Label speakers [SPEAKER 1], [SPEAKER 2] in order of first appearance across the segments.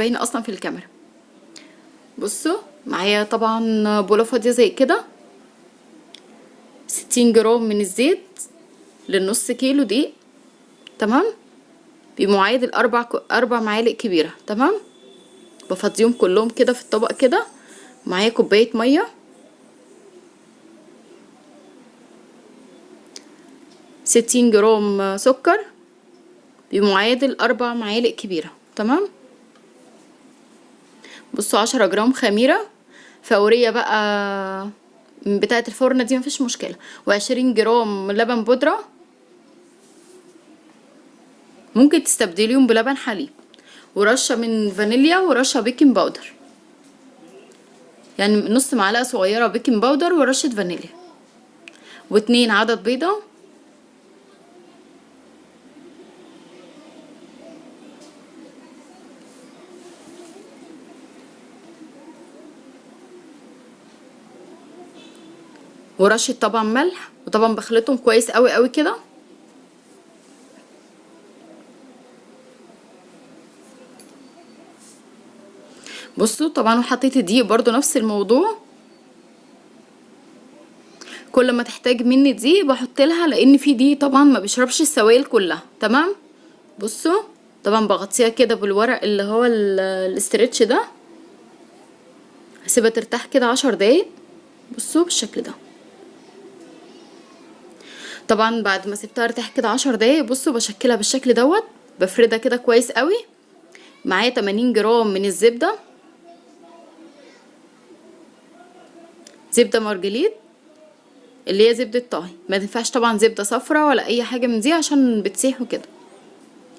[SPEAKER 1] باينة اصلا في الكاميرا. بصوا معايا طبعا بوله فاضية زي كده، 60 جرام من الزيت للنص كيلو دقيق، تمام، بمعادل 4 معالق كبيرة، تمام. بفضيهم كلهم كده في الطبق كده. معايا كوباية مية، 60 جرام سكر بمعادل 4 معالق كبيرة، تمام. بصوا 10 جرام خميره فورية بقى بتاعه الفرن دي مفيش مشكلة، و20 جرام لبن بودره، ممكن تستبدليهم بلبن حليب، ورشه من فانيليا، ورشه baking powder، يعني نص معلقه صغيرة baking powder ورشه فانيليا، و2 عدد بيضة، ورشه طبعا ملح. وطبعا بخلطهم كويس قوي قوي كده. بصوا طبعا وحطيت الدقيق برضو نفس الموضوع، كل ما تحتاج مني دقيق بحط لها، لان في دقيق طبعا ما بيشربش السوائل كلها، تمام. بصوا طبعا بغطيها كده بالورق اللي هو الاسترتش ده، هسيبها ترتاح كده 10 دقايق. بصوا بالشكل ده. طبعا بعد ما سبتها ارتاح كده 10 دقايق، بصوا بشكلها بالشكل دوت، بفردها كده كويس قوي. معايا 80 جرام من الزبدة، زبدة مارجليت اللي هي زبدة طهي، ما تنفعش طبعا زبدة صفرا ولا اي حاجة من دي عشان بتسيح وكده،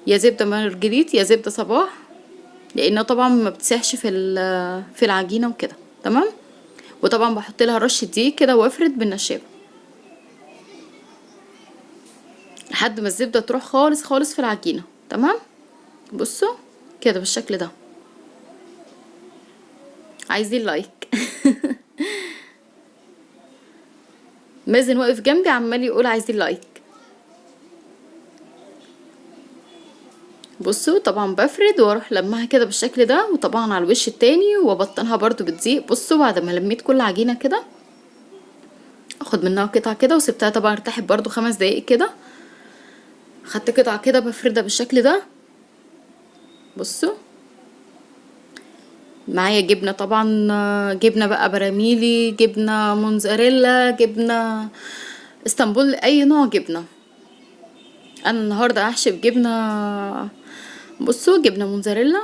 [SPEAKER 1] يا زبدة مارجليت يا زبدة صباح، لانها طبعا ما بتسيحش في العجينة وكده، تمام. وطبعا بحط لها رشة دقيق كده وافرد بالنشابة لحد ما الزبدة تروح خالص خالص في العجينة، تمام. بصوا كده بالشكل ده. عايزين like. مازن واقف جنبي عمال يقول عايزين like. بصوا طبعا بفرد واروح لمها كده بالشكل ده، وطبعا على الوش التاني، وابطنها برضو بالدقيق. بصوا بعد ما لميت كل عجينة كده اخد منها قطعة كده، وسبتها طبعا ارتاحت برضو 5 دقايق كده. خدت قطعة كده بفردها بالشكل ده. بصوا معايا جبنة طبعا، جبنة بقى براميلي، جبنة موتزاريلا، جبنة اسطنبول، اي نوع جبنة. انا النهاردة هحشي بجبنة، بصوا جبنة موتزاريلا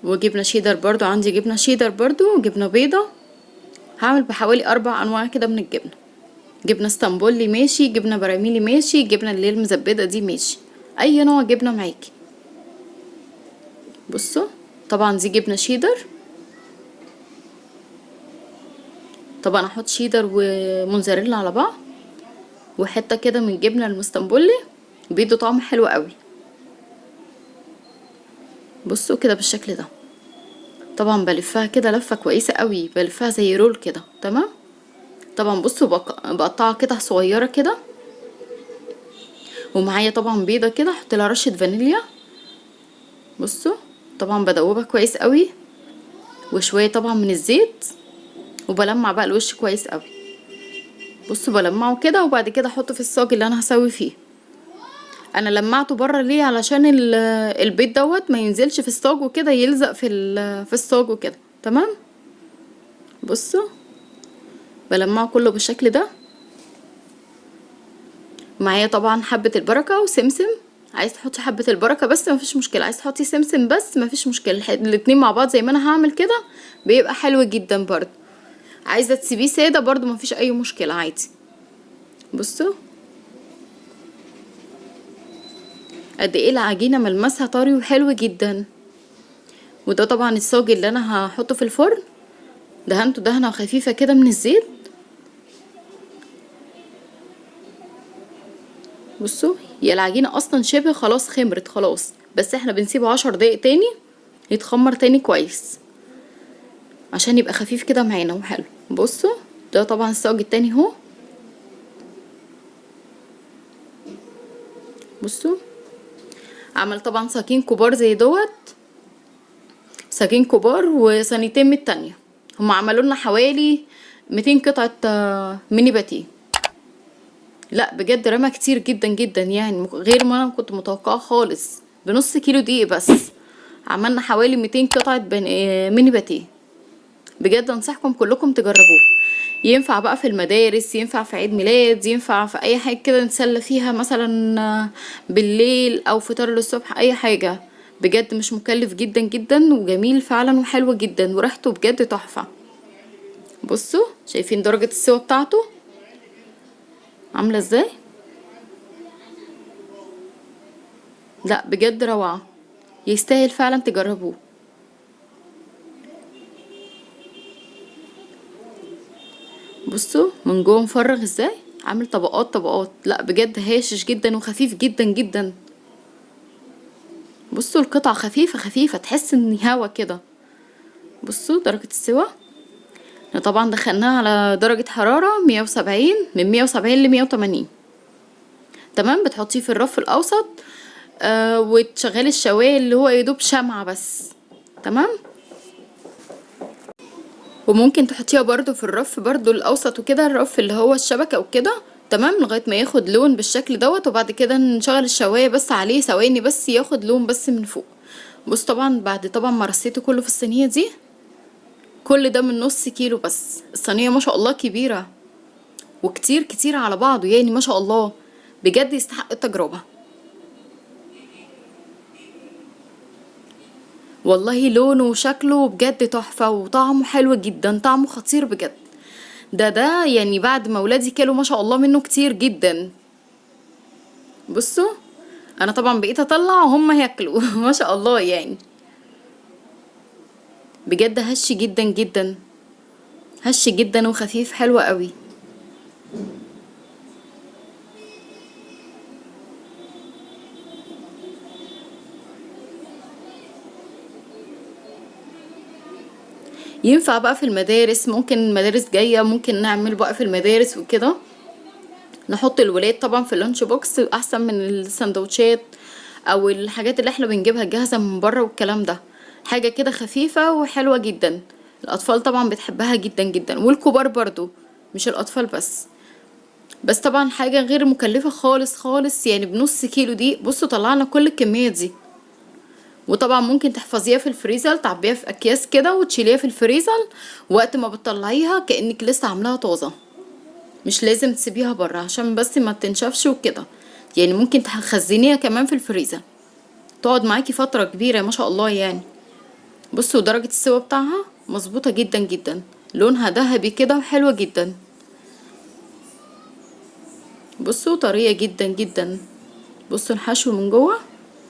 [SPEAKER 1] وجبنة شيدر برضو، عندي جبنة شيدر برضو وجبنة بيضة. هعمل بحوالي 4 انواع كده من الجبنة. جبنة اسطنبولي ماشي، جبنة براميلي ماشي، جبنة اللي هي المزبدة دي ماشي، اي نوع جبنة معاكي. بصوا طبعا دي جبنة شيدر، طبعا احط شيدر وموتزاريلا على بعض، وحتة كده من الجبنة المستنبولي، بيدوا طعم حلو قوي. بصوا كده بالشكل ده. طبعا بلفها كده لفة كويسة قوي، بلفها زي رول كده، تمام. طبعا بصوا بقطعها قطع صغيرة كده، ومعايا طبعا بيضة كده احط لها رشة فانيليا. بصوا طبعا بدوبها كويس قوي، وشوية طبعا من الزيت، وبلمع بقى الوش كويس قوي. بصوا بلمعه كده، وبعد كده احطه في الصاج اللي انا هسوي فيه. انا لمعته بره ليه؟ علشان البيض دوت ما ينزلش في الصاج وكده، يلزق في الصاج وكده، تمام. بصوا بلمعه كله بالشكل ده. معايا طبعا حبة البركة وسمسم، عايز تحطي حبة البركة بس مفيش مشكلة، عايز تحطي سمسم بس مفيش مشكلة، الاتنين مع بعض زي ما انا هعمل كده بيبقى حلو جدا برضو. عايزة تسيبيه سادة برضو مفيش اي مشكلة عادي. بصوا قد ايه العجينة ملمسها طري وحلو جدا. وده طبعا الصاج اللي انا هحطه في الفرن، دهنته دهنة خفيفة كده من الزيت. بصوا هي العجينة اصلا شبه خلاص خمرت خلاص، بس احنا بنسيبه 10 دقايق تاني يتخمر تاني كويس عشان يبقى خفيف كده معانا وحلو. بصوا ده طبعا الصاج التاني اهو. بصوا عمل طبعا ساقين كبار زي دوت. صاجين كبار وصينيتين من التانية. هم عملوا لنا حوالي 200 قطعة ميني باتيه. لا بجد رمى كتير جدا جدا يعني، غير ما انا كنت متوقعه خالص. بنص كيلو دقيق بس عملنا حوالي 200 قطعة ميني باتيه. بجد انصحكم كلكم تجربوه. ينفع بقى في المدارس، ينفع في عيد ميلاد، ينفع في اي حاجة كده نتسلى فيها مثلا بالليل او فطار للصبح، اي حاجة. بجد مش مكلف جدا جدا وجميل فعلا وحلو جدا، وريحته بجد تحفة. بصوا شايفين درجة السوا بتاعته عاملة ازاي؟ لا بجد روعة، يستاهل فعلا تجربوه. بصوا من جوه مفرغ ازاي، عامل طبقات طبقات. لا بجد هاشش جدا وخفيف جدا جدا. بصوا القطعة خفيفة خفيفة، تحس ان هوا كده. بصوا درجة السوا طبعا دخلناها على درجة حرارة 170، من 170 ل 180. تمام. بتحطيه في الرف الاوسط، وتشغلي الشوايه اللي هو يدوب شمعة بس. تمام. وممكن تحطيها برضو في الرف برضو الاوسط وكده، الرف اللي هو الشبكة وكده. تمام، لغاية ما ياخد لون بالشكل دوت، وبعد كده نشغل الشواية بس عليه ثواني بس ياخد لون بس من فوق. بص طبعا بعد طبعا ما رصيته كله في الصينية دي، كل ده من نص كيلو بس. الصينية ما شاء الله كبيرة وكتير كتير على بعضه يعني، ما شاء الله بجد يستحق التجربة والله. لونه وشكله بجد تحفة وطعمه حلو جدا، طعمه خطير بجد. ده يعني بعد ما ولادي كلوا ما شاء الله منه كتير جدا. بصوا انا طبعا بقيت اطلع وهم هياكلوا ما شاء الله يعني، بجد هش جدا جدا، هش جدا وخفيف، حلو قوي. ينفع بقى في المدارس، ممكن المدارس جاية ممكن نعمل بقى في المدارس وكده، نحط الولاد طبعا في ال lunch box احسن من السندوتشات او الحاجات اللي احنا بنجيبها جاهزة من بره والكلام ده. حاجة كده خفيفة وحلوة جدا، الاطفال طبعا بتحبها جدا جدا والكبار برضو، مش الاطفال بس. بس طبعا حاجة غير مكلفة خالص خالص يعني، بنص كيلو دي بصوا طلعنا كل الكمية دي. وطبعا ممكن تحفظيها في الفريزر، تعبيها في اكياس كده وتشيليها في الفريزر، وقت ما بتطلعيها كأنك لسه عاملاها طازة، مش لازم تسيبيها بره عشان بس ما تنشفش وكده يعني. ممكن تخزنيها كمان في الفريزر، تقعد معاكي فترة كبيرة ما شاء الله يعني. بصوا درجة السوا بتاعها مظبوطة جدا جدا، لونها ذهبي كده وحلوة جدا. بصوا طرية جدا جدا. بصوا الحشو من جوه،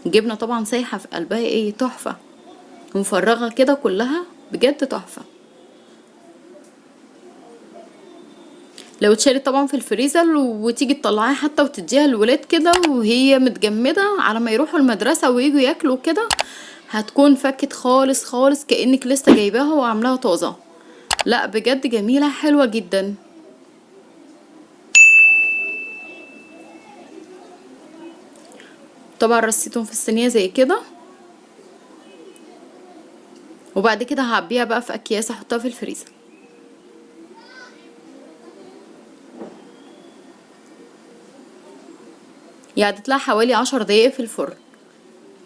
[SPEAKER 1] الجبنة طبعا سايحة في قلبها، ايه تحفة، ومفرغة كده كلها بجد تحفة. لو اتشالت طبعا في الفريزر وتيجي تطلعيها حتى وتديها للولاد كده وهي متجمدة على ما يروحوا المدرسة ويجوا ياكلوا كده، هتكون فكت خالص خالص كأنك لسه جايباها وعاملاها طازة. لا بجد جميلة حلوة جدا. طبعا رصيتهم في الصينية زي كده، وبعد كده هعبيها بقى في اكياس احطها في الفريزر. يعني تطلع حوالي 10 دقايق في الفرن.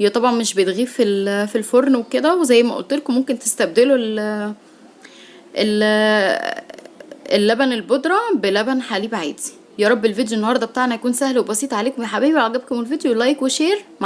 [SPEAKER 1] هي طبعا مش بتغيب في الفرن وكده، وزي ما قلت لكم ممكن تستبدلوا اللبن البودرة بلبن حليب عادي. يا رب الفيديو النهارده بتاعنا يكون سهل وبسيط عليكم يا حبايبي. لو عجبكم الفيديو like و share.